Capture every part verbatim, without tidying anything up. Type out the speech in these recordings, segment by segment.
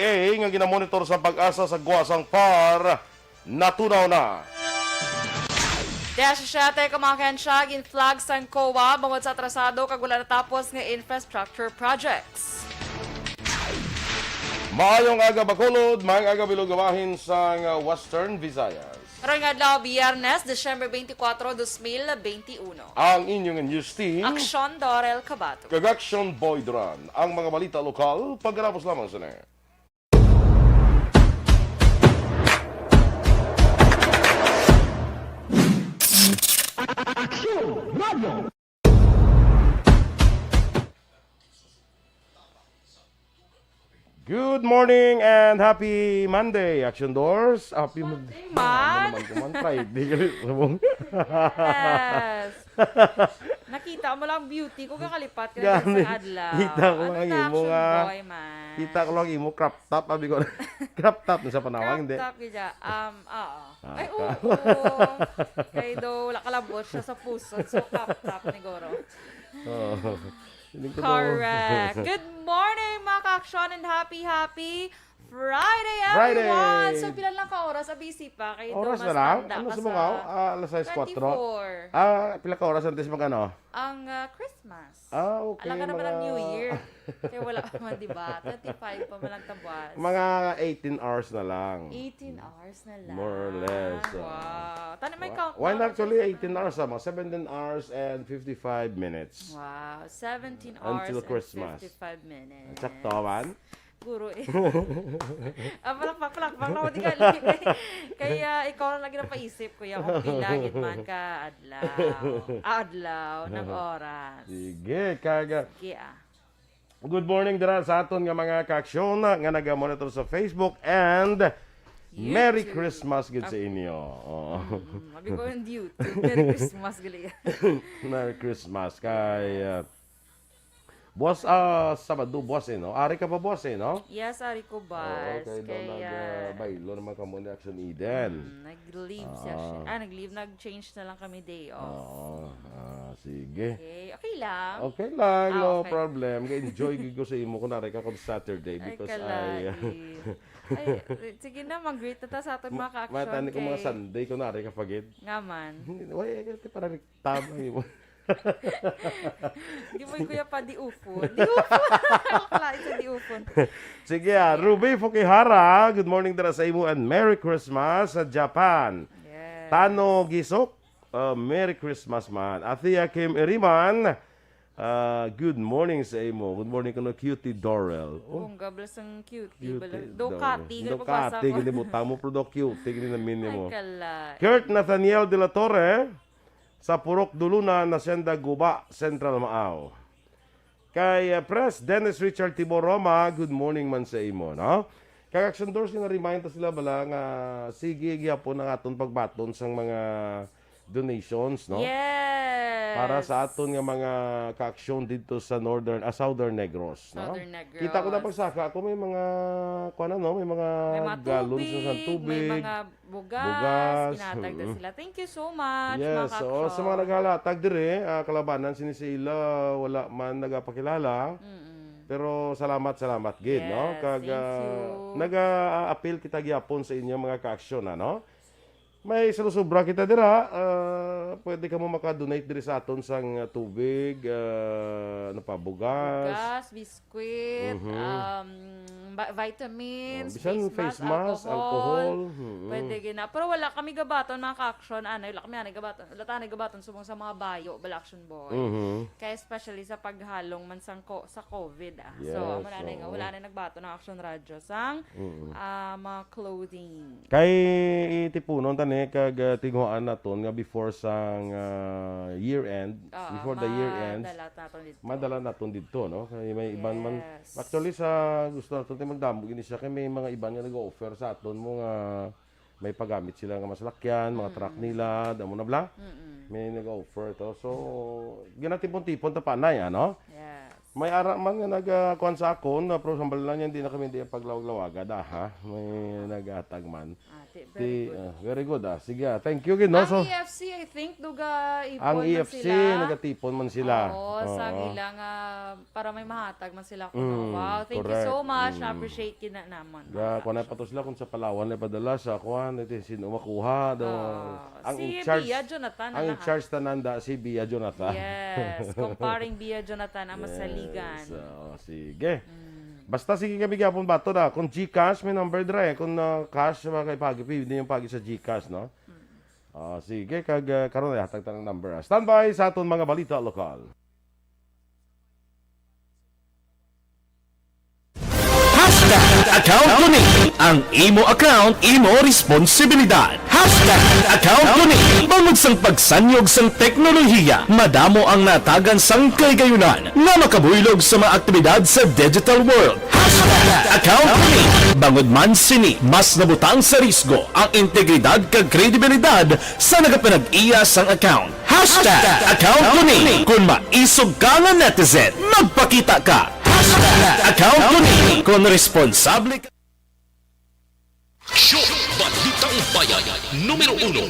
A nga ginamonitor sang PAGASA sa gwa sang PAR natunaw na. Diyasisiete ka mga ahensya gin-flag sang COA bangod sa atrasado kag wala natapos nga infrastructure projects. Maayong aga, Bacolod. Maayong aga, bilog nga bahin sang, uh, Western Visayas. Karon nga adlaw, Biyernes, Disyembre twenty-four, dos mil twenty-one. Ang inyong news team, Aksyon Dorel Cabato kag Aksyon Boy Duran. Ang mga balita lokal, pagkatapos lamang sini. Good morning and happy Monday, Action Doors. Happy Monday, Mon-, man. Ano naman ko man, Friday, gali, sabong. Yes. Nakita mo lang beauty ko, kakalipat ka na Gani. Sa adlaw. Kita ko Ano lang na, imo Action nga. Boy, man? Kita ko lang imo crop top, abi ko. Crop top na sa panawag, Crop hindi. Top, gid siya. Um, oo. Ah, Ay, ka- oo. Kay do, wala kalabot siya sa puso. So, crop top ni Goro. Oo. Hindi ko daw- Correct. Good morning, mga ka-aksyon, and happy, happy Friday, Friday! Everyone! So, pila lang ka oras? Abisi pa. Kay Oras do, na mas lang? tanda Ano ka sa sa mga, ah, alas sais kuwatro? Twenty-four. Ah, pila ka oras antes mag ano? Ang, ah, Christmas. Ah, okay, Alam ka naman ang mga New Year. Kaya wala pa man, di ba? Twenty-five pa man lang tabuas. Mga eighteen hours na lang. Eighteen hours na lang. More or less, ah. Wow. Tani may Wa-, countdown why na actually siya sa eighteen hours, ah? Mga seventeen hours and fifty-five minutes. Wow. Seventeen hours Until and Christmas. Fifty-five minutes. Sakto man? Guro eh. Ah, palakpak, palakpak lang ako, di ka, kay, kay, ah, ikaw lang lagi napaisip, kuya, kung pila gid man ka adlaw. Ah, adlaw, nag oras. Sige, kaga. Sige, ah. Good morning dira sa aton nga mga ka-aksyon nga naga-monitor sa Facebook and Merry YouTube. Christmas gid sa inyo. Oo. Mm, abi ko yung YouTube. Merry Christmas, gali. Merry Christmas kay, Yes. ah, buwas, ah, Sabado, buwas eh, no? Ari ka pa buwas eh, no? Yes, ari ko, Oo, bas. Kay daw Kaya nag, ah, baylo naman ka mo ni Action Eden. Mm, nag-leave siya, siya. Ah. Ah, nag-leave, nag-change na lang kami day off. Oo. Ah, sige. Okay, okay lang. Okay lang, Ah, no okay. problem. Ga-enjoy gid ko sa imo kung naray ka kung Saturday Ay, because I kalain. Ay, sige na, mag-greet na ta sa aton mga Ma-, ka-action matani ko mga kay Sunday kung naray ka pagid. Nga man. Why, eh, kasi parang tama yun. Di mo yung Kuya pa, di ufon. Di ufon. Kalain sa di ufon. Sige, ah, Ruby Fukihara, good morning dira sa imo and Merry Christmas sa Japan. Yes. Tano Gisok, ah, Merry Christmas man. Athea Kim Iriman, ah, good morning sa imo. Good morning kuno, Cutie Dorel. Oh. Bongga, bala sang cutie, Cutie bala. Dorel. Dokati, gani pagbasa Dokati, ko. Gani butang mo, pero do cutie, gani namin mo. Ay, kala. Kurt Nathaniel de la Torre, sa Purok Dulunan, Hacienda Guba, Central Maao. Kay, uh, Pres Dennis Richard Tibor Roma, good morning man sa imo, no? Kag Action Doors, nga remind ta sila bala nga sige gyapon ang aton pagbaton sang mga donations, no? Yes. Para sa aton nga mga ka-aksyon didto sa Northern, ah, Southern Negros, no? Southern Negros. Kita ko na pagsaka ako may mga, kuwan na, no? May mga May mga galons na sa tubig, tubig. May mga Bugas, Bugas, ginatag ta mm. Sila. Thank you so much, Yes, mga oo, sa mga ka-aksyon. Naghalatag dire, ah, kalabanan sini sa ila, wala man nagapakilala. Mm-mm. Pero salamat, salamat gid, no? Yes, Kag, thank ah, you. Naga-appeal kita gyapon sa inyo, mga ka-aksyon, ano? May salusubra kita dira, ah, pwede kamo maka-donate diri sa aton sang, ah, tubig, ah, ano pa, bugas. Bugas, bis-, Quit, Mhm. um, ba-, vitamins, Oh, bisan face face mask, mask, alcohol. Alcohol. Mhm. Pwede gina. Pero wala kami gabaton, mga ka-aksyon, anay, wala kami anay gabaton. Wala ta anay gabaton subong sa mga bayo, bala, Action Boy. Mhm. Kaya especially sa paghalong man sang ko-, sa COVID, ah. So, Yes, amo na anay nga, oo. Wala na nagbaton ang Action Radyo sang, Mhm. ah, mga clothing. Kay itipunon ta ni kag, ah, tighuan naton nga before sang, ah, year end, Ah, before the year ends, madala naton dito. Madala naton dito, no? Kay may iban man, Yes. Actually, sa gusto naton ti magdamo gini siya kay may mga iban nga nag-offer sa aton mo nga may pagamit sila nga masalakyan, mga truck Mm. nila, damo na bla. Mm-mm. May nag-offer to. So, ginatipon-tipon ta pa na, ano? Yes. May ara man nga nagakuan sa akon, ah, pero sambal lang yan, di na kami di paglawag-lawaga da, ha? May naghatag man. Ah, ti-, very Ti-, good. ah, very good, ah. Sige, ah. Thank you, gid, no? Ang So, E F C, I think, duga ipon ang man E F C, sila. nagatipon man sila. Oo, sa Oo. ilang, ah, para may mahatag man sila. Mm, Wow, thank you so correct. much. Mm. Na-appreciate gid na namon, Ga, mga kuwan na pa to sila kung sa Palawan na padala sa kuwan, ito yung sino makuha, do. Ah, Ang si in charge, Bia Jonathan, ang in ano, ha? charge tanan da, si Bia Jonathan. Yes, kumparing Bia Jonathan ang masaligan. Yes, oo, sige. Mm. Basta sige kami gyapon bato na. Kung GCash, may number dre. Kung, ah, cash, mga kaipagi, pwede yung pagi sa GCash, no? Mm. Ah, sige, kag, ah, karon ay hatag ta ng number, ah. Standby sa aton mga balita lokal. Hashtag account ko ni. Ang imo account, imo responsibilidad. Hashtag account ko ni. Bangod sang pagsanyog sang teknolohiya, madamo ang natagan sang kahigayonan nga makabuylog sa mga aktibidad sa digital world. Hashtag account ko ni. Bangod man sini, mas nabutang sa risgo ang integridad kag kredibilidad sa nagapanag-iya sang account. Hashtag account ko ni. Kung maisog ka nga netizen, magpakita ka. Hashtag account ko ni. Kung responsable ka. Show, Balitang Bayan, numero uno.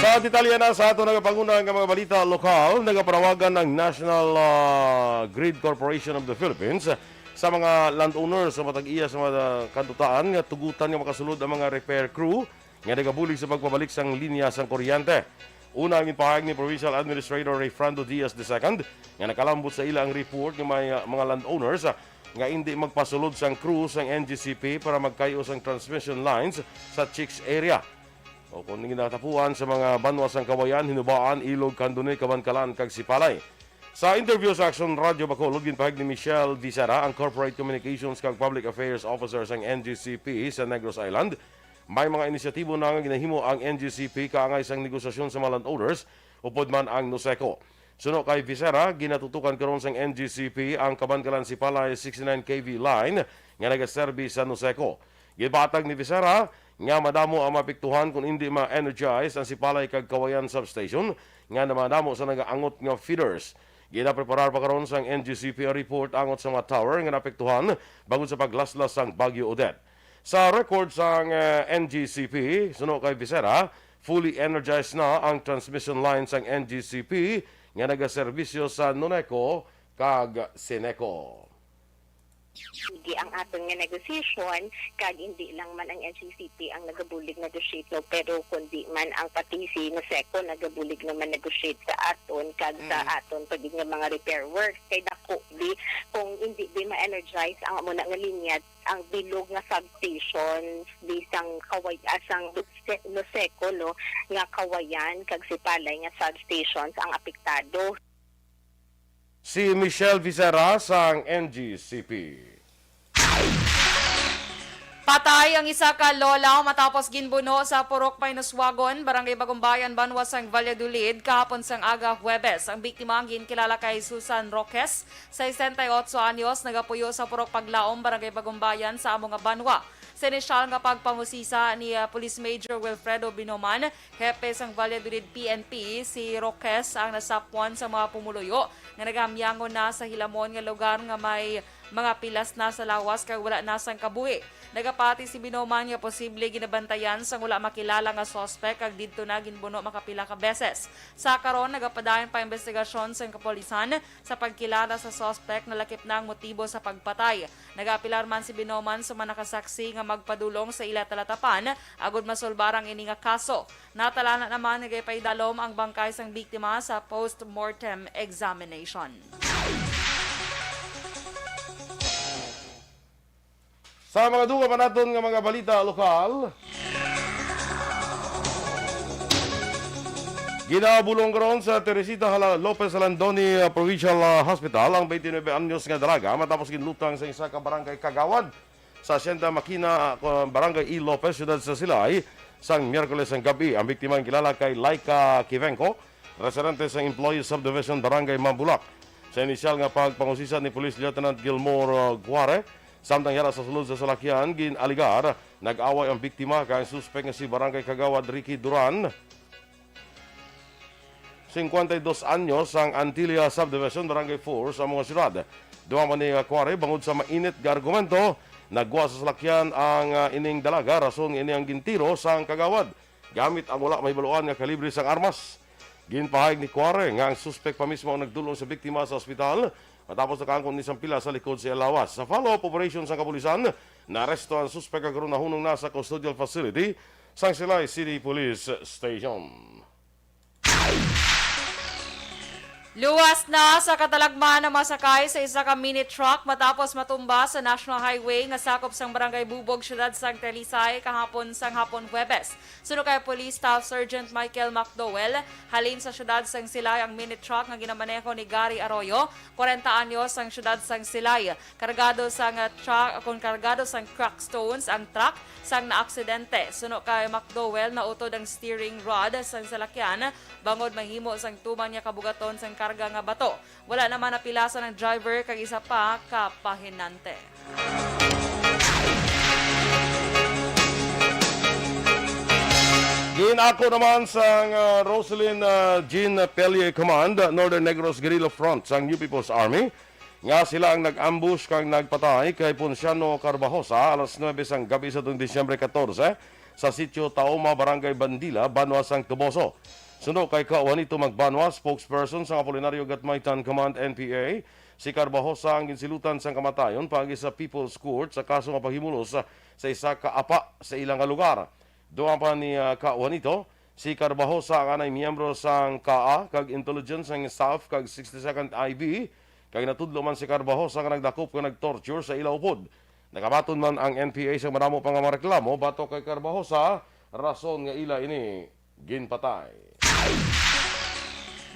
Sa detalye na sa ato nagapanguna nga mga balita lokal, nagapanawagan ang National, ah, Grid Corporation of the Philippines sa mga landowners sa matag-iya sa mga kandutaan nga tugutan nga makasulod ang mga repair crew nga nagabulig sa pagpabalik sang linya sang kuryente. Una, ang ginpahayag ni Provincial Administrator Rayfrando Diaz the second nga nakalambot sa ila ang report nga may, ah, mga landowners, ah, nga indi magpasulod sang crew sang N G C P para magkayo sang transmission lines sa Chicks area. O kung ginatapuan sa mga banwa sang Kawayan, Hinubaan, Ilog, Candone, Kabankalan, kag Sipalay. Sa interview sa Action Radio Bacolod, ginpahayag ni Michelle Vicera, ang Corporate Communications kag Public Affairs Officer sang N G C P sa Negros Island, may mga inisyatibo na nga ginahimo ang N G C P kaangay sang negosasyon sa mga landowners, upod man ang NOSECO. Suno kay Vicera, ginatutukan karon sang N G C P ang Kabankalan Sipalay sixty-nine K V line nga nagaserbi sa NOSECO. Ginpatag ni Vicera nga madamo ang mapiktuhan kung indi ma-energize ang Sipalay kag Kawayan substation nga namadamo sa nagaangot nga feeders. Ginapreparar pa karon sang N G C P ang report angot sa mga tower nga naapektuhan bangod sa paglaslas sang Bagyo Odette. Sa record sang, eh, N G C P, suno kay Vicera, fully energized na ang transmission line sang N G C P nga nagaserbisyo sa NONECO kag SENECO. Sige ang aton nga negosasyon, kag indi lang man ang N G C P ang nagabulig negotiate, no, pero kundi man ang pati si NOSECO nagabulig naman negotiate sa aton kag sa Mm. aton pa gid nga mga repair works. Kay dako di kung hindi di ma-energize ang amo na nga linya, ang bilog nga substations di sang Kaway-, ah, sang NOSECO, no, nga Kawayan kag Sipalay nga substations ang apektado. Si Michelle Vicera sang N G C P. Patay ang isa ka lola matapos ginbuno sa Purok Painuswagon, Barangay Bagumbayan, banwa sang Valladolid, kahapon sang aga, Huwebes. Ang biktima ang ginkilala kay Susan Roques, sesenta y ocho anyos, nagapuyo sa Purok Paglaom, Barangay Bagumbayan, sa amo nga banwa. Sa inisyal nga pagpangusisa ni, ah, Police Major Wilfredo Binoman, hepe sang Valladolid P N P, si Roques ang nasapwan sa mga pumuluyo nga nagahamyangon na sa hilamon nga lugar nga may mga pilas na sa lawas kag wala na sang kabuhi. Nagapati si Binoman nga posible ginabantayan sang wala makilala nga suspek kag didto na ginbuno makapila ka beses. Sa karon, nagapadayon pa imbestigasyon sang kapulisan sa pagkilala sa suspek, nalakip na ang motibo sa pagpatay. Nagaapelar man si Binoman sa mga nakasaksi nga magpadulong sa ila talatapan agod masulbaran ini nga kaso. Natalana naman nga gipaidalom ang bangkay sang biktima sa post-mortem examination. Sa mga dugang pa naton nga mga balita lokal, ginabulong karon sa Teresita Hala-, Lopez Halandoni, uh, Provincial, uh, Hospital ang twenty-nine anyos nga dalaga matapos ginlutang sa isa ka barangay kagawad sa Hacienda Makina, uh, Barangay E. Lopez, siyudad sa Silay, sang Miyerkules ang gabi. Ang biktima ang kilala kay Laika Kivenco, residente sa Employees Subdivision, Barangay Mambulak. Sa inisyal nga pagpangusisa ni Police Lieutenant Gilmore, uh, Guare, samtang yara sa sulod sa salakyan, gin-alegar nag-away ang biktima kag ang suspek nga si Barangay Kagawad Ricky Duran, cincuenta y dos anyos, sang Antilia Subdivision, Barangay four, sa mga siyudad. Dugang pa ni, ah, Kuwari, bangod sa mainit nga argumento, nagwa sa salakyan ang, ah, ining dalaga, rason nga ini ang gintiro sang kagawad gamit ang wala mahibaluan nga kalibre sang armas. Ginpahayag ni Kuwari nga ang suspek pa mismo ang nagdul-ong sa biktima sa ospital matapos nakaangkon ni sang pila sa likod sa iyang lawas. Sa follow-up operation sang kapulisan, naaresto ang suspek kag karon nahunong na sa custodial facility sang Silay City Police Station. Luwas na sa katalagman ang mga sakay sa isa ka mini truck matapos matumba sa National Highway nga sakop sang Barangay Bubog, siyudad sang Talisay, kahapon sang hapon, Huwebes. Suno kay Police Staff Sergeant Michael McDowell, halin sa siyudad sang Silay ang mini truck nga ginamaneho ni Gary Arroyo, kwarenta anyos, sang siyudad sang Silay. Kargado sang, ah, truck, kon kargado sang cracked stones ang truck sang naaksidente. Suno kay McDowell, nautod ang steering rod sang salakyan bangod mahimo sang tuman nga kabugaton sang karga nga bato. Wala naman napilasan ang driver kag isa pa ka pahinante. Ginako naman sang, ah, Roselyn, ah, Jean Pele Command, Northern Negros Guerrilla Front sang New People's Army, nga sila ang nag-ambush kag nagpatay kay Ponciano Carbajosa alas nuebe sang gabi sa tuig Disyembre katorse sa Sitio Taoma, Barangay Bandila, Banwa sang Toboso. Suno kay Ka Juanito Magbanwa, spokesperson sang Apolinario Gatmaitan Command, N P A, si Carbajosa ang ginsilutan sang kamatayon paagi sa People's Court sa kaso nga paghimulos sa, sa isa ka apa sa ila nga lugar. Dugang pa ni, ah, Ka Juanito, si Carbajosa ang anay miyembro sang K A kag intelligence sang staff kag sixty-second I B, kag natudlo man si Carbajosa nga nagdakop kag nag-torture sa ila upod. Nakabaton man ang N P A sa madamo pa nga mga reklamo batok kay Carbajosa, rason nga ila ini ginpatay.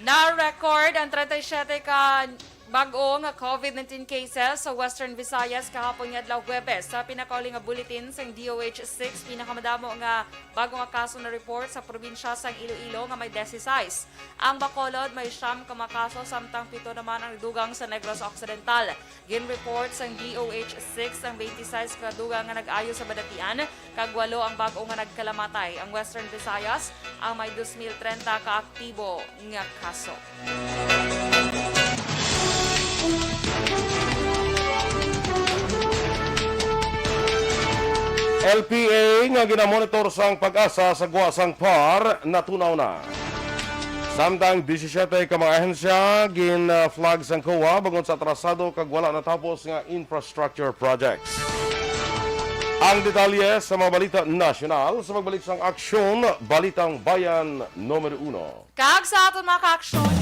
Na-record ang treinta y siete ka bag-o nga COVID nineteen cases sa Western Visayas kahapon nga adlaw Huwebes. Sa pinakauli nga bulletin sang D O H six, pinakamadamo nga bag-o nga kaso na-report sa probinsya sang Iloilo nga may disisais. Ang Bacolod may siyam ka mga kaso, samtang pito naman ang dugang sa Negros Occidental. Gin-report sang D O H six ang twenty-six ka dugang nga nag-ayo sa badatian, kag walo ang bag-o nga nagkalamatay. Ang Western Visayas ang may dos mil trenta ka aktibo nga kaso. L P A nga ginamonitor sang PAGASA sa gwa sang PAR natunaw na. Samtang disisiete ka mga ahensya gin-flag sang COA bangod sa atrasado kag wala natapos nga infrastructure projects. Ang detalye sa mga balita nasyonal sa pagbalik sang Aksyon, Balitang Bayan Numero Uno. Kag sa aton mga kaaksyon.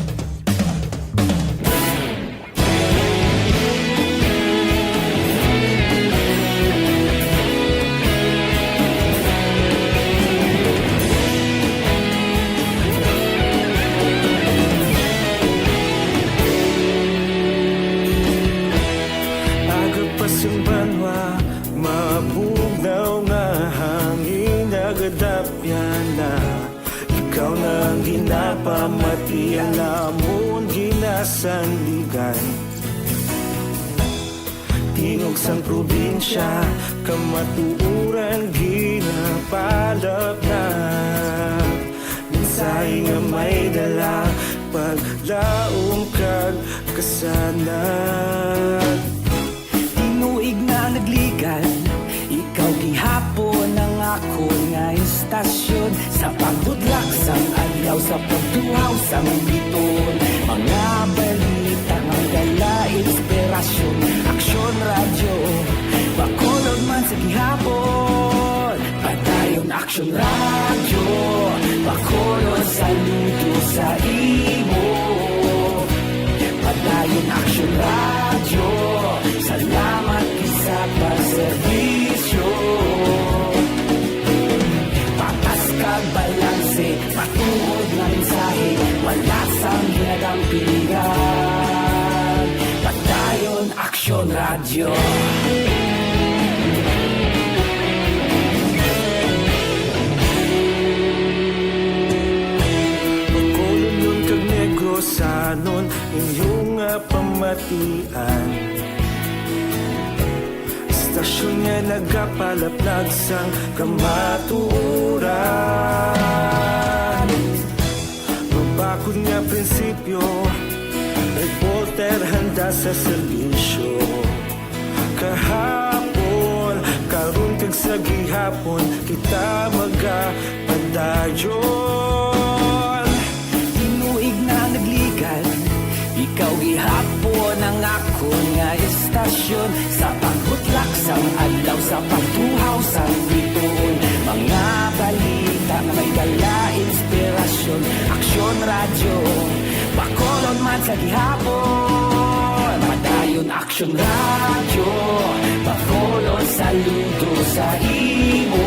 Aga pa sang banwa, mabugnaw nga hangin nagadapyan na. Ikaw na ang ginapamati, ang amon ginasandigan. Tingog sang probinsya, kamatuoran ginapalapnag. Mensahe nga may dala, paglaom kag kasanag. Tinuig na nagligan, ikaw gihapon ang akon nga istasyon. Sa pagbudlak sang adlaw, sa pagtuhaw sang biton, mga balita nga dala inspirasyon. Aksyon Radyo, Bacolod man sa gihapon. Padayon Aksyon Radyo, Bacolod, saludo sa imo. Padayon Aksyon Radyo, salamat gid sa pagserbisyo. Patas kag balanse, matuod nga mensahe, wala sang ginadampigan. Padayon Aksyon Radyo. Bacolodnon kag Inyo nga pamatian, istasyon nga nagapalaplag sang kamatuoran. Mabakod nga prinsipyo, reporter handa sa serbisyo. Kahapon, karon kag sa gihapon, kita magapadayon. Tinuig na nagligad, ikaw gihapon ang akon nga istasyon. Sa pagbutlak sang adlaw, sa pagtuhaw sang bituon, mga balita nga may dala inspirasyon. Aksyon Radyo, Bacolod man sa gihapon. Padayon Aksyon Radyo, Bacolod, saludo sa imo.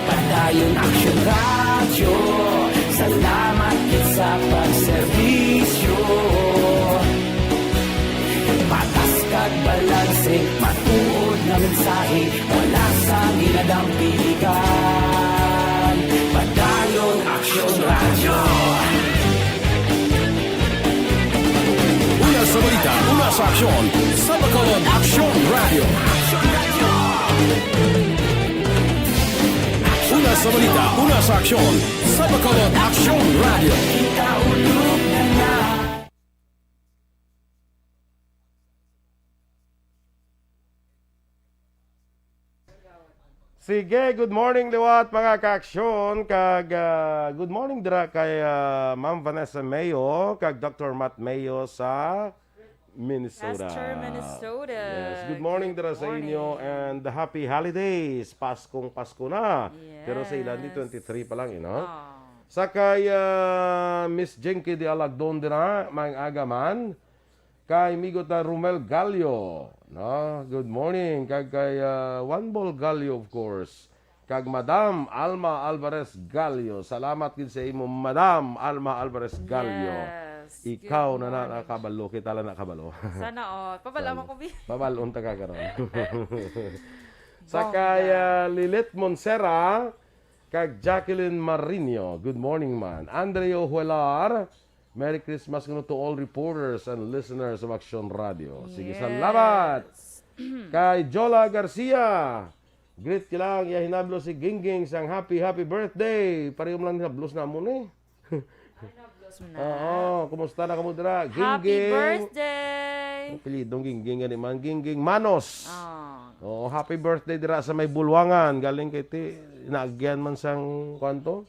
Padayon Aksyon Radyo, salamat gid sa pagserbisyo. Patas kag balanse, matuod nga mensahe, wala sang ginadampigan. Padayon Aksyon Radyo. Una sa balita, una sa aksyon, sa Bacolod Aksyon Radyo. Una sa balita, una sa aksyon, sa Bacolod Aksyon Radyo. Sige, good morning liwat, mga kaaksyon, kag, ah, good morning dira kay, ah, Ma'am Vanessa Mayo kag Doctor Matt Mayo sa Minnesota. Esther, Minnesota. Yes, good morning Good dira sa inyo morning. And happy holidays. Paskong Pasko na. Pero sa ilan di Yes. twenty-three pa lang, you know? Ah. Sa kay, ah, Miss Jinky di Alagdon dira, maayong aga man. Kay migo ta Romel Gallo, no? Good morning. Kag kay, ah, Juan Bol Gallo, of course. Kag Madam Alma Alvarez Gallo. Salamat gid sa imo, Madam Alma Alvarez Gallo. Yes. Ikaw Good na na morning. Nakabalo, kita lang nakabalo. Sana all. Pabal-an Sana. Mo ko, Bi. Pabal-on ta ka karon. Sa Bongga. Kay, ah, Lilet Monsera, kag Jacqueline Marino. Good morning, man. Andreo Huelar, Merry Christmas kuno to all reporters and listeners of Aksyon Radio. Sige, Yes. salamat. Kay Jola Garcia, greet ko lang, iya hinablo si Gingging sang happy, happy birthday. Pareho mo lang hinablos namon eh. Ay, nablos mo na. Oo, kumusta na kamo dira? Happy Gingging. Birthday! Ang apelyido, Gingging, gani man. Gingging Manos. Ah. Oo, happy birthday dira sa may Bulwangan. Galing kay ti, naagyan man sang, kuwan to?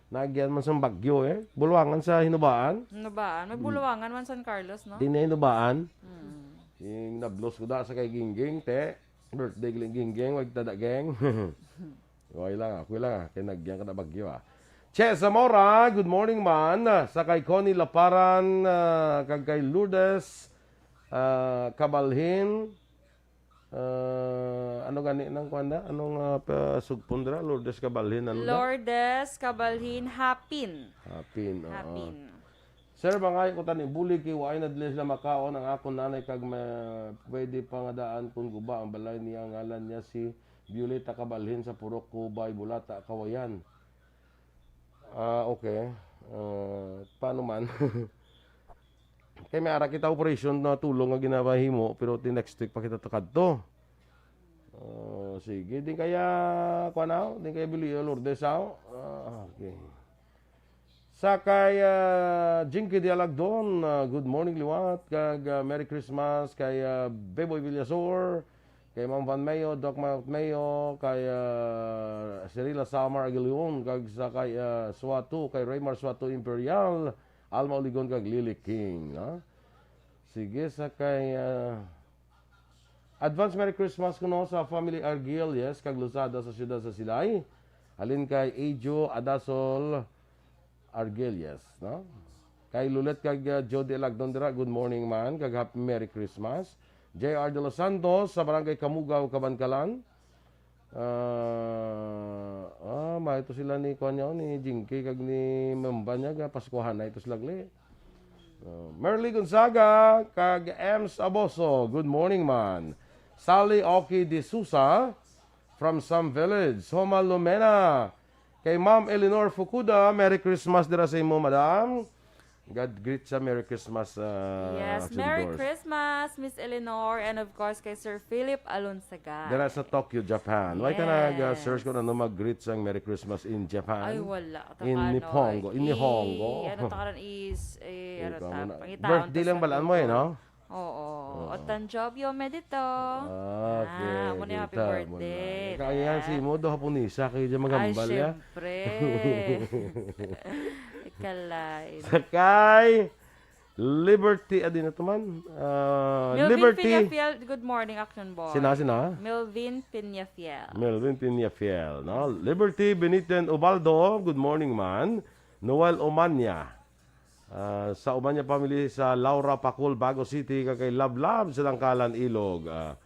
Naagyan man sang bagyo eh. Bulwangan sa Hinubaan. Hinubaan. May Hmm. Bulwangan man San Carlos, no? Di na Hinubaan. Mm. Yung nablos ko da sa kay Gingging, te. Birthday gali Gingging, wag tada geng. Okay lang, okay lang, ah. Kay nagyan ka na bagyo, ah. Che Zamora, good morning man. Sa kay Connie Laparan, ah, kag kay Lourdes, ah, Cabalhin. Ah, ano gani nang kuwan na? Anong, ah, pa-, sugpon dira? Lourdes Cabalhin, ano na? Lourdes Cabalhin Hapin. Hapin, oo. Hapin. Sir, mangayo ko tani bulig kay waay na dili sila makaon ang akon nanay kag ma-, pwede pa nga daan kun guba ang balay niya. Ang ngalan niya si Violeta Cabalhin sa Purok Cubay, Bulata, Kawayan. Ah, okay. Ah, paano man? Kay may ara kita operation na tulong nga ginapahimo, pero ti next week pa kita tukad to. Ah, sige, din kaya, kuwan na, din kaya Billy Lourdes, ah. Ah, okay. Sa kay, ah, Jinky Dialagdon, ah, good morning, liwat, kag, ah, Merry Christmas kay, ah, Beboy Villasor, kay Ma'am Van Mayo, Doc Mount Mayo, kay, ah, Cirila Samar Aguilion, kag sa kay, ah, Suato, kay Raymar Suato Imperial, Alma Oligon, kag Lily King, no? Sige, sa kay, ah, advance Merry Christmas kuno sa family Argil, yes, kag Lozada sa siyudad sa Silay. Halin kay Ejo Adasol Argil, yes, no? Kay Lulet kag, uh, Jody Lagdon dira, good morning man, kag happy Merry Christmas. J R de los Santos sa Barangay Kamugaw, Kabankalan. Ah, ah, may ito sila ni, kuwan niya, ni Jinky kag ni Mamba niya, ga Paskuhan na ito sila, gali. Ah, Merly Gonzaga kag Ems Aboso, good morning man. Sally Oki de Sousa from Sam Village, Homa Lumena. Kay Ma'am Eleanor Fukuda, Merry Christmas dira sa imo, madam. God greet sa Merry Christmas, uh, Yes, Merry Christmas, Miss Eleanor, and of course kay Sir Philip Alonsaga. Dira sa Tokyo, Japan. Why ka Yes. nag-search kung ano mag-greet sang Merry Christmas in Japan? Ay, wala. In Takano, Nihongo. In i-, Nihongo. Ano, takaran is, eh, ano Ikaw ta, muna. Pangitaon Birthday ta lang sa balaan mo eh, grupo. No? Oo. Oo. O tanjobyo medito. Ah, okay. Ah, amo na yung happy Kita mo na. birthday. Kaya yan, si Mo, do Haponesa, kayo dyan Ay, magambal, ya? syempre. Ikalain. Sakay! Liberty, adi na to man. Ah, Melvin Liberty. Peñafiel, good morning, Action Boy. Sina, sina? Melvin Peñafiel. Melvin Peñafiel, no? Liberty Beniten Ubaldo, good morning, man. Noel Omania. Ah, sa Omania family sa Laura Pacol, Bago City, kag kay Love Love sa Dangkalan, Ilog. Ah,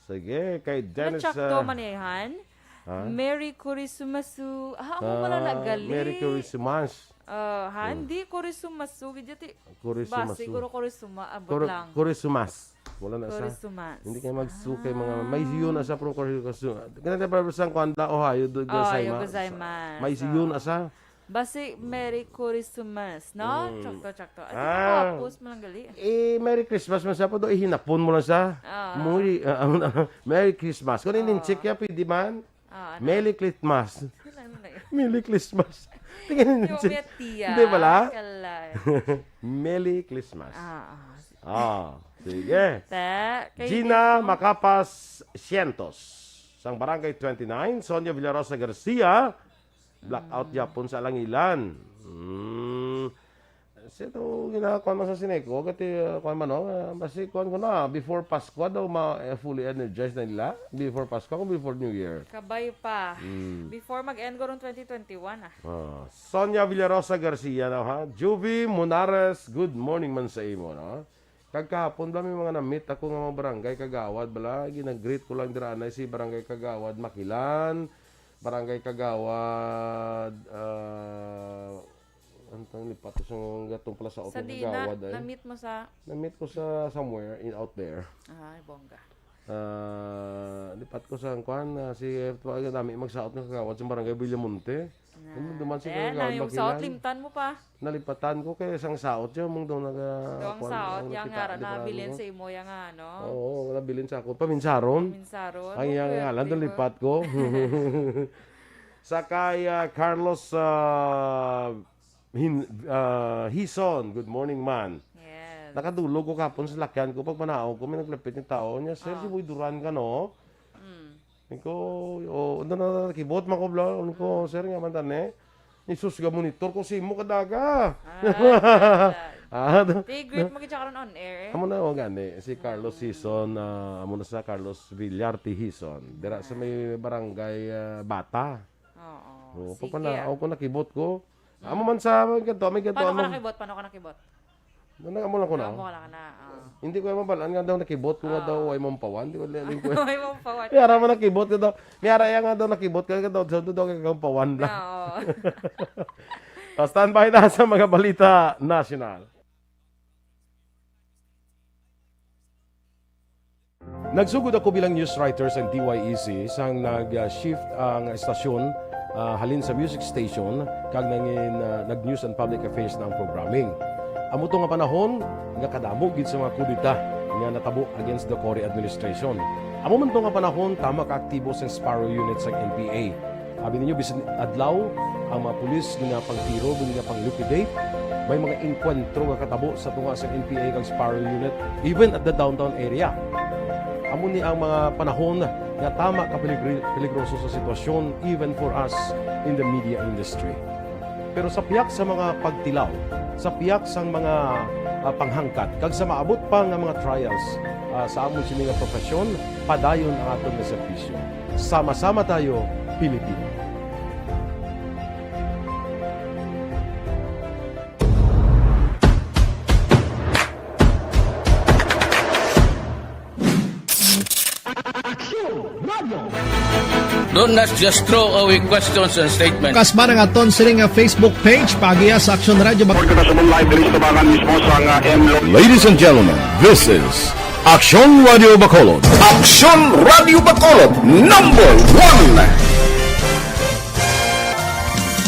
sige, kay Dennis, Nachakto ah, man eh, Han. Ha? Merry Kurisumasu. Ah, amo Ah, pala na gali. Merry Christmas. Ah, ha? Oh. Hindi, Kurisumasu. Gidya ti, Kurisumasu. Basi, guro Kurisuma, abot Kuri-, lang. Kurisumas. Wala na sa. Kurisumas. Hindi kayo magsukay mga, may Ah. yun na sa pro Kurisumasu. Ganun tayo para sa Kuanda, Ohio, do, Oh, gozaimasu. Gozaimasu. May yun na sa. Basi, Merry Kurisumas, no? Mm. Tsakto, tsakto. Adi Ah. Tapos mo lang gali. Eh, Merry Christmas man sa pa do, ihinapon mo lang sa. Ah. Muri-, ah, Merry Christmas. Kung Ah. ininchik ya, pwede man. Ah, ano? Merry Christmas. Ano na yun? Merry Christmas. Tingnan Yung niyo. Metiya, Hindi pala? Kalay. Merry Christmas. Ah, ah. Ah, sige. Ta, kay Gina dito. Macapas Cientos, sang Barangay twenty-nine, Sonia Villarosa Garcia, blackout Mm. yapon sa Alangilan. Mm. Sa ito, ginakuan man sa Sineco, gati, uh, kuan man, no? Uh, basi, kuan ko na, before Pasko daw, ma, eh, fully energized na nila. Before Pasko, kung before New Year. Kabay pa. Mm. Before mag-end ko rong twenty twenty-one, ah. Ah, Sonia Villarosa Garcia daw, ha? Juvie Monares, good morning man sa imo, no? Kag kahapon bala, may mga na-meet ako nga mga barangay kagawad bala, ginag-greet ko lang dira anay si Barangay Kagawad Makilan, Barangay Kagawad, ah, ano tang lipat ko sa gatong pala sa Sa open di na, kagawad, ay. Na-meet mo sa Na-meet ko sa somewhere in out there. Ay, bongga. Ah, lipat ko sa kuan, ah, si, eh, nami magsaot nga kagawad sa Barangay Villamonte. Na. Ano duman si Eh, Kagawad nami magsaot, Makilan? Limtan mo pa. Nalipatan ko kay sang saot siya, mong daw naga, Daw ang kuan, saot, ang yang nakita, ngara, di ba, nabilin ano? Sa imo, yang ano? Oo, nabilin sa ako. Paminsaron? Paminsaron. Ang yang Okay, ngalan, di doon ba? Lipat ko. Sa kay, ah, Carlos, ah, Hin-, ah, Hison, good morning, man. Yes. Nakadulog ko kapon sa lakyan ko, pag manaog ko, may naglapit ng tao niya, "Sir, Ah. Si Boy Duran ka, no?" Mm. Niko, "Oh, ano na, nakibot man ko, bla?" Niko, Mm. "Sir, nga man tani." Ni sus, ga monitor ko si mo kadaga. Ah, Ah, Ti, greet mo gid siya karon on air, eh. Amo na, oh, gani. Si Carlos Mm. Hison, ah, amo na sa Carlos Villar Tihison. Dira sa may barangay, ah, Bata. Oo. Oo, Sige, pag pana-, ah. Ako nakibot ko. Mm. Amo man sa, may ganito, may ganito, Paano ka amo. Nakibot? Paano ka nakibot? Ano, amo lang ko na. Amo lang na, ah. Hindi ko mabalaan nga daw nakibot ko nga Ah. Daw ay mampawan. Di ko liling ko. Ay, mampawan. May ara man nakibot ka daw. May ara yan nga daw nakibot ka, ka daw, sa daw kay kampawan lang. Oo. O, standby na sa mga balita nasyonal. Nagsugod ako bilang news writer sa D Y E C sang nag-shift ang estasyon, ah, halin sa music station kag nangin, ah, nag-news and public affairs na ang programming. Amo to nga panahon nga kadamo gid sa mga kudeta nga natabo against the Cory administration. Amo man to nga panahon tama ka aktibo sang Sparrow Unit sang N P A. Abi ninyo, bisan adlaw, ang mga pulis ginapangtiro, ginapang-liquidate. May mga engkwentro nga katabo sa tunga sa N P A kag Sparrow Unit, even at the downtown area. Amo ni ang mga panahon nga tama ka peligri-, peligroso sa sitwasyon, even for us in the media industry. Pero sa piyak sa mga pagtilaw, sa piyak sang mga, ah, panghangkat, kag sa maabot pa nga mga trials, ah, sa amon sini nga profesyon, padayon ang aton nga serbisyo. Sama-sama tayo, Pilipino. Aksyon Radio. Don't not just throw away questions and statements. Kasma ang aton sining nga Facebook page, paagiha sa Aksyon Radio Bac- Report kita sa live diri sa Tabangan mismo sa nga M Lo- Ladies and gentlemen, this is Aksyon Radio Bacolod. Aksyon Radio Bacolod, number one.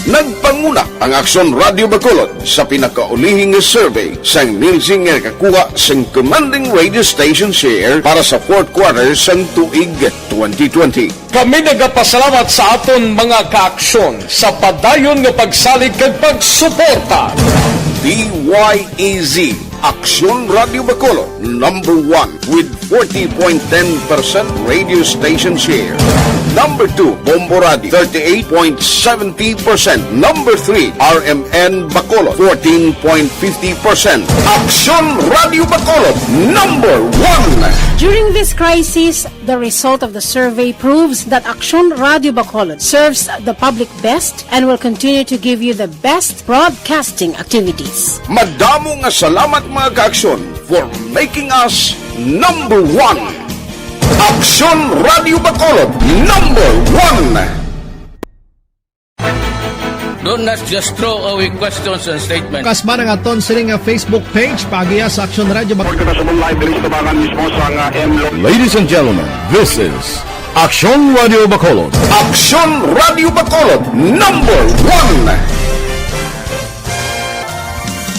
Nagpanguna ang Aksyon Radio Bacolod sa pinakaulihi nga survey sang Nielsen nga nakakuha sang commanding radio station share para sa fourth quarter sang tuig twenty twenty. Kami nagapasalamat sa aton mga kaaksyon sa padayon nga pagsalig kag pagsuporta. D Y E Z, Aksyon Radio Bacolod, number one with forty point ten percent radio station share. Number two, Bombo Radio, thirty-eight point seventy percent. Number three, R M N Bacolod, fourteen point fifty percent. Aksyon Radio Bacolod, number one. During this crisis, the result of the survey proves that Aksyon Radio Bacolod serves the public best and will continue to give you the best broadcasting activities. Madamo nga salamat, mga kaaksyon, for making us number one. Aksyon Radio Bacolod, number one. Do not just throw away questions and statements. Kasman ang aton sini nga Facebook page, paagiha sa Aksyon Radio Bak- Report ko na sa Mumbai, diri sa tubangan mismo sa nga M Lo- Ladies and gentlemen, this is Aksyon Radio Bacolod. Aksyon Radio Bacolod, number one.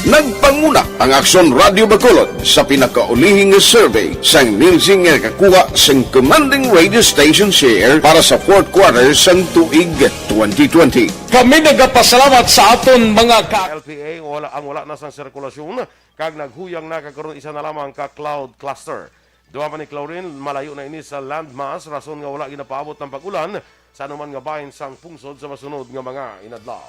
Nagpanguna ang Aksyon Radio Bacolod sa pinakaulihi nga survey sang Nielsen nga nakakuha sang commanding radio station share para sa fourth quarter sang tuig twenty twenty. Kami nagapasalamat sa aton mga ka- L P A, wala, ang wala na sang sirkulasyon kag naghuyang na kag karon isa na lamang ka cloud cluster. Duha pa ni Claudine, malayo na ini sa landmass, rason nga wala ginapaabot ang pag-ulan sa anuman nga bahin sang pungsod sa masunod nga mga inadlaw.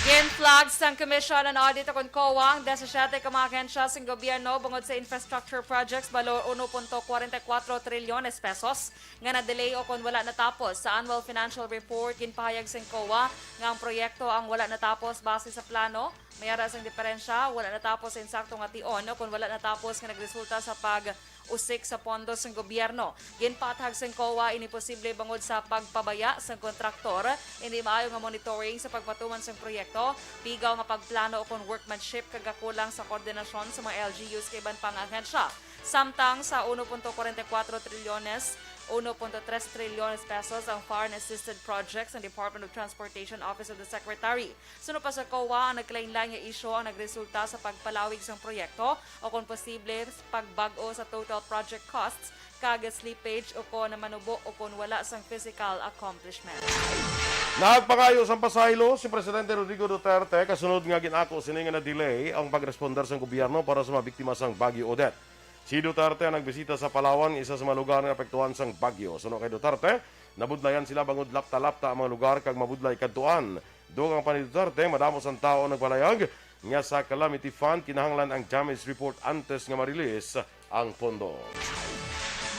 Gin-flag sang Commission on Audit o kon COA ang disisiete ka mga ahensya sang gobyerno bangod sa infrastructure projects balor uno punto kwarenta y kuwatro trilyones pesos nga na-delay o kon wala natapos. Sa annual financial report, ginpahayag sang COA nga ang proyekto ang wala natapos base sa plano. May ara sang diferensya, wala natapos sa insakto nga tion o kon wala natapos nga nagresulta sa pag-usik sa pondo sang gobyerno. Ginpaathag sang COA ini posible bangod sa pagpabaya sang kontraktor, hindi maayo nga monitoring sa pagpatuman sang proyekto, pigaw nga pagplano o kon workmanship kag kakulang sa koordinasyon sa mga L G Us kag iban pa nga ahensya. Samtang sa uno punto kwarenta y kuwatro trilyones, uno punto tres trilyones pesos ang foreign assisted projects sa Department of Transportation Office of the Secretary. Suno pa sa COA, ang nagkalainlain nga isyu ang nagresulta sa pagpalawig sang proyekto o kon posible pagbag-o sa total project costs kag slippage o kon manubo o kon wala sang physical accomplishment. Nagpangayo sang pasaylo si Presidente Rodrigo Duterte kasunod nga gin-ako sini nga na-delay ang pagresponder sang gobyerno para sa mga biktima sang Bagyo Odette. Si Duterte ang nagbisita sa Palawan, isa sa mga lugar nga apektuhan sang bagyo. Suno kay Duterte, nabudlayan sila bangod lapta-lapta ang mga lugar kag mabudlay kadtuan. Dugang pa ni Duterte, madamo sang tawo ang nagpalayag nga sa calamity fund kinahanglan ang damage report antes nga ma-release ang pondo.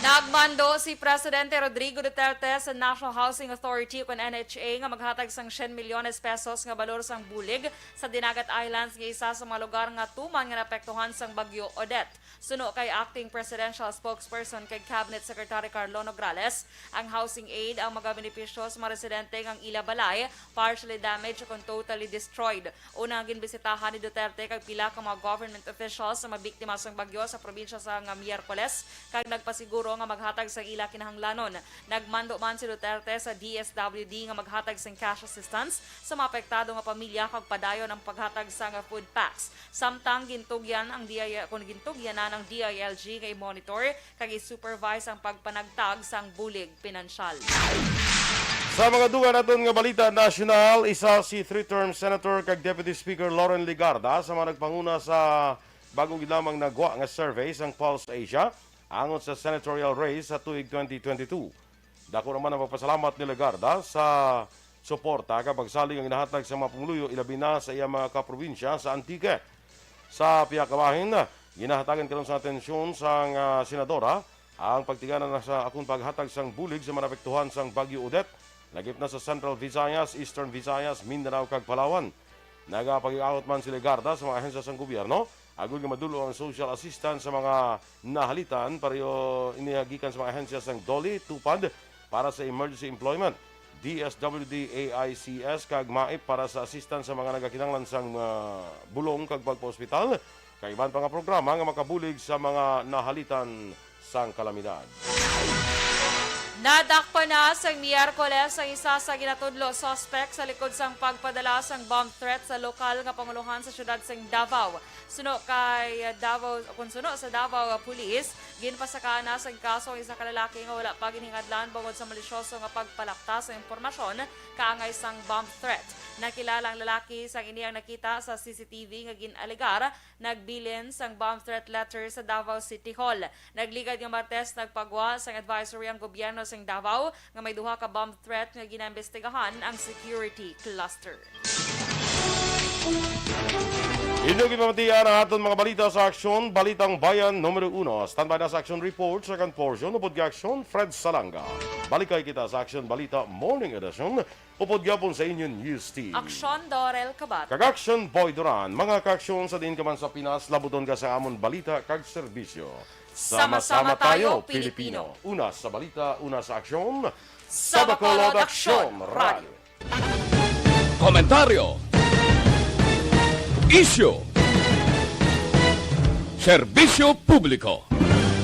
Nagmando si Presidente Rodrigo Duterte sa National Housing Authority o kon N H A nga maghatag sang syen milyones pesos nga balor sang bulig sa Dinagat Islands nga isa sa mga lugar nga tuman nga naapektuhan sang Bagyo Odette. Suno kay Acting Presidential Spokesperson kag Cabinet Secretary Carlo Nograles, ang housing aid ang magabenepisyo sa mga residente nga ang ila balay partially damaged o kon totally destroyed. Una nga ginbisitahan ni Duterte kag pila ka mga government officials sa mga biktima sang bagyo sa probinsya sa nga Miyerkules kag nagpasiguro nga maghatag sang ila kinahanglanon. Nagmando man si Duterte sa D S W D nga maghatag sang cash assistance sa mga apektado nga pamilya kag padayon ang paghatag sang food packs. Samtang gintugyan ang D I, kon gintugyanan ang D I L G nga i-monitor kag i-supervise ang pagpanagtag sang bulig pinansyal. Sa mga dugang naton nga balita nasyonal, isa si three-term Senator kag Deputy Speaker Loren Legarda sa mga nagpanguna sa bag-o gid lamang nagwa nga survey sang Pulse Asia angot sa senatorial race sa tuig twenty twenty-two. Dako naman ang pagpasalamat ni Legarda sa suporta kag pagsalig nga ginahatag sa mga pumuluyo, ilabi na sa iya mga kaprobinsya sa Antique. Sa pihakabahin, ginahatagan karon sa atensyon sang, ah, senadora ang pagtigana na sa akong paghatag sang bulig sa mga naapektuhan sang Bagyo Odette, lakip na sa Central Visayas, Eastern Visayas, Mindanao, kag Palawan. Nagapag-angot man si Legarda sa mga ahensya sang gobyerno agod nga madul-ong ang social assistance sa mga nahalitan, pareho ini gikan sa mga ahensya sang DOLE, TUPAD para sa emergency employment, D S W D, A I C S, kag MAIP para sa assistance sa mga nagakinahanglan sang, ah, bulong kag pagpa-ospital, kag iban pa nga programa nga makabulig sa mga nahalitan sang kalamidad. Nadakpan na sang Miyerkules ang isa sa ginatudlo suspect sa likod sang pagpadala sang bomb threat sa lokal nga pangulohan sa siyudad sang Davao. Suno kay Davao, kung suno sa Davao Police, ginpasakaan na sang kaso ang isa ka lalaki nga wala pa ginhingadlan bangod sa malisyoso nga pagpalapta sa impormasyon kaangay sang bomb threat. Nakilala ang lalaki sang ini ang nakita sa C C T V nga gin-alegar nagbilin sang bomb threat letter sa Davao City Hall. Nagligad nga Martes, nagpagwa sang advisory ang gobyerno sang Davao nga may duha ka bomb threat nga ginaimbestigahan ang security cluster. Inyo gipamatian ang aton mga balita sa Aksyon, Balitang Bayan numero uno. Standby na sa Aksyon Report, second portion, upod kay Aksyon Fred Salanga. Balikay kita sa Aksyon Balita Morning Edition, upod gyapon sa inyo news team. Aksyon Dorel Kabat. Kag Aksyon Boy Duran, mga kaaksyon sa diin ka man sa Pinas, labuton ka sa amon balita kag serbisyo. Sama-sama tayo, Pilipino. Una sa balita, una sa aksyon. Sa Bacolod Aksyon Radio. Komentaryo. Isyu. Serbisyo publiko.